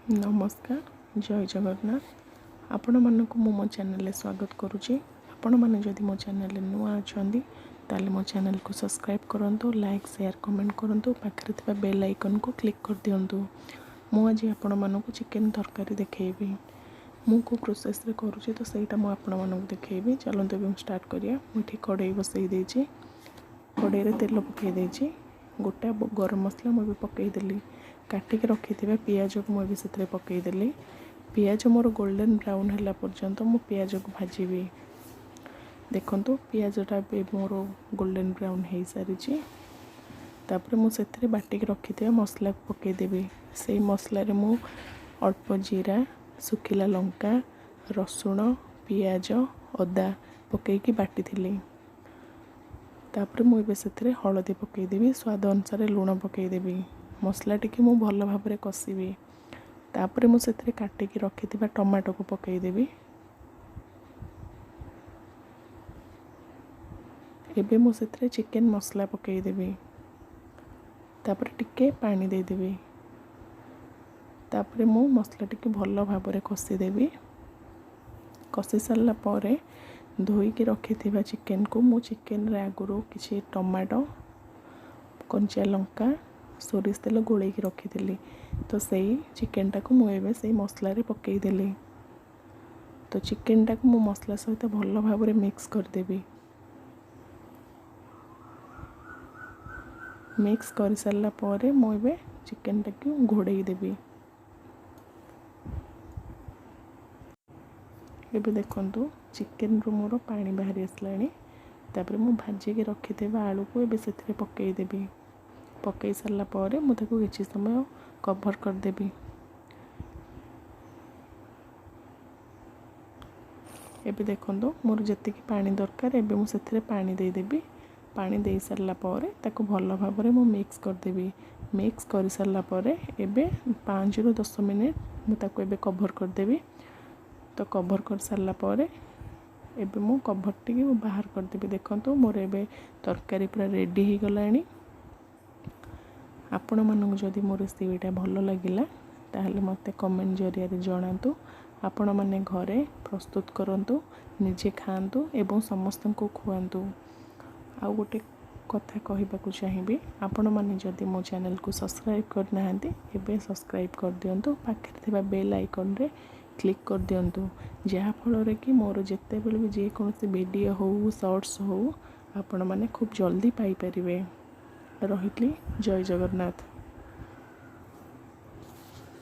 ନମସ୍କାର, ଜୟ ଜଗନ୍ନାଥ। ଆପଣମାନଙ୍କୁ ମୁଁ ମୋ ଚ୍ୟାନେଲରେ ସ୍ୱାଗତ କରୁଛି। ଆପଣମାନେ ଯଦି ମୋ ଚ୍ୟାନେଲରେ ନୂଆ ଅଛନ୍ତି, ତାହେଲେ ମୋ ଚ୍ୟାନେଲକୁ ସବସ୍କ୍ରାଇବ୍ କରନ୍ତୁ, ଲାଇକ୍, ସେୟାର, କମେଣ୍ଟ କରନ୍ତୁ, ପାଖରେ ଥିବା ବେଲ୍ ଆଇକନ୍କୁ କ୍ଲିକ୍ କରିଦିଅନ୍ତୁ। ମୁଁ ଆଜି ଆପଣମାନଙ୍କୁ ଚିକେନ୍ ତରକାରୀ ଦେଖେଇବି। ମୁଁ କେଉଁ ପ୍ରୋସେସ୍ରେ କରୁଛି, ତ ସେଇଟା ମୁଁ ଆପଣମାନଙ୍କୁ ଦେଖେଇବି। ଚାଲନ୍ତୁ, ଏବେ ମୁଁ ଷ୍ଟାର୍ଟ କରିବା। ମୁଁ ଏଠି କଡ଼େଇ ବସେଇ ଦେଇଛି, କଡ଼େଇରେ ତେଲ ପକାଇ ଦେଇଛି। ଗୋଟା ଗରମ ମସଲା ମୁଁ ଏବେ ପକାଇଦେଲି। କାଟିକି ରଖିଥିବା ପିଆଜକୁ ମୁଁ ଏବେ ସେଥିରେ ପକାଇଦେଲି। ପିଆଜ ମୋର ଗୋଲ୍ଡେନ୍ ବ୍ରାଉନ୍ ହେଲା ପର୍ଯ୍ୟନ୍ତ ମୁଁ ପିଆଜକୁ ଭାଜିବି। ଦେଖନ୍ତୁ, ପିଆଜଟା ଏବେ ମୋର ଗୋଲ୍ଡେନ୍ ବ୍ରାଉନ୍ ହେଇସାରିଛି। ତାପରେ ମୁଁ ସେଥିରେ ବାଟିକି ରଖିଥିବା ମସଲାକୁ ପକାଇଦେବି। ସେଇ ମସଲାରେ ମୁଁ ଅଳ୍ପ ଜିରା, ଶୁଖିଲା ଲଙ୍କା, ରସୁଣ, ପିଆଜ, ଅଦା ପକାଇକି ବାଟିଥିଲି। ତାପରେ ମୁଁ ଏବେ ସେଥିରେ ହଳଦୀ ପକାଇଦେବି, ସ୍ୱାଦ ଅନୁସାରେ ଲୁଣ ପକାଇଦେବି। ମସଲା ଟିକେ ମୁଁ ଭଲ ଭାବରେ କଷିବି। ତାପରେ ମୁଁ ସେଥିରେ କାଟିକି ରଖିଥିବା ଟମାଟୋକୁ ପକାଇଦେବି। ଏବେ ମୁଁ ସେଥିରେ ଚିକେନ୍ ମସଲା ପକାଇଦେବି। ତାପରେ ଟିକେ ପାଣି ଦେଇଦେବି। ତାପରେ ମୁଁ ମସଲା ଟିକେ ଭଲ ଭାବରେ କଷିଦେବି। କଷି ସାରିଲା ପରେ ଧୋଇକି ରଖିଥିବା ଚିକେନକୁ ମୁଁ ଚିକେନରେ ଆଗରୁ କିଛି ଟମାଟୋ, କଞ୍ଚା ଲଙ୍କା, ସୋରିଷ ତେଲ ଗୋଳେଇକି ରଖିଥିଲି, ତ ସେଇ ଚିକେନଟାକୁ ମୁଁ ଏବେ ସେଇ ମସଲାରେ ପକାଇଦେଲି। ତ ଚିକେନଟାକୁ ମୁଁ ମସଲା ସହିତ ଭଲ ଭାବରେ ମିକ୍ସ କରିଦେବି। ମିକ୍ସ କରିସାରିଲା ପରେ ମୁଁ ଏବେ ଚିକେନଟାକୁ ଘୋଡ଼େଇ ଦେବି। ଏବେ ଦେଖନ୍ତୁ, ଚିକେନରୁ ମୋର ପାଣି ବାହାରି ଆସିଲାଣି। ତାପରେ ମୁଁ ଭାଜିକି ରଖିଥିବା ଆଳୁକୁ ଏବେ ସେଥିରେ ପକାଇଦେବି। ପକାଇ ସାରିଲା ପରେ ମୁଁ ତାକୁ କିଛି ସମୟ କଭର୍ କରିଦେବି। ଏବେ ଦେଖନ୍ତୁ, ମୋର ଯେତିକି ପାଣି ଦରକାର, ଏବେ ମୁଁ ସେଥିରେ ପାଣି ଦେଇଦେବି। ପାଣି ଦେଇ ସାରିଲା ପରେ ତାକୁ ଭଲ ଭାବରେ ମୁଁ ମିକ୍ସ କରିଦେବି। ମିକ୍ସ କରିସାରିଲା ପରେ ଏବେ 5ରୁ 10 ମିନିଟ୍ ମୁଁ ତାକୁ ଏବେ କଭର୍ କରିଦେବି। ତ କଭର୍ କରିସାରିଲା ପରେ ଏବେ ମୁଁ କଭର୍ ଟିକେ ବାହାର କରିଦେବି। ଦେଖନ୍ତୁ, ମୋର ଏବେ ତରକାରୀ ପୁରା ରେଡ଼ି ହେଇଗଲାଣି। ଆପଣମାନଙ୍କୁ ଯଦି ମୋ ରେସିପିଟା ଭଲ ଲାଗିଲା, ତାହେଲେ ମୋତେ କମେଣ୍ଟ ଜରିଆରେ ଜଣାନ୍ତୁ। ଆପଣମାନେ ଘରେ ପ୍ରସ୍ତୁତ କରନ୍ତୁ, ନିଜେ ଖାଆନ୍ତୁ ଏବଂ ସମସ୍ତଙ୍କୁ ଖୁଆନ୍ତୁ। ଆଉ ଗୋଟେ କଥା କହିବାକୁ ଚାହିଁବି, ଆପଣମାନେ ଯଦି ମୋ ଚ୍ୟାନେଲକୁ ସବସ୍କ୍ରାଇବ୍ କରିନାହାନ୍ତି, ଏବେ ସବସ୍କ୍ରାଇବ୍ କରିଦିଅନ୍ତୁ, ପାଖରେ ଥିବା ବେଲ୍ ଆଇକନ୍ରେ କ୍ଲିକ୍ କରିଦିଅନ୍ତୁ, ଯାହାଫଳରେ କି ମୋର ଯେତେବେଳେ ବି ଯେକୌଣସି ଭିଡ଼ିଓ ହେଉ, ସର୍ଟସ୍ ହେଉ, ଆପଣମାନେ ଖୁବ୍ ଜଲ୍ଦି ପାଇପାରିବେ। ରହିଲି, ଜୟ ଜଗନ୍ନାଥ।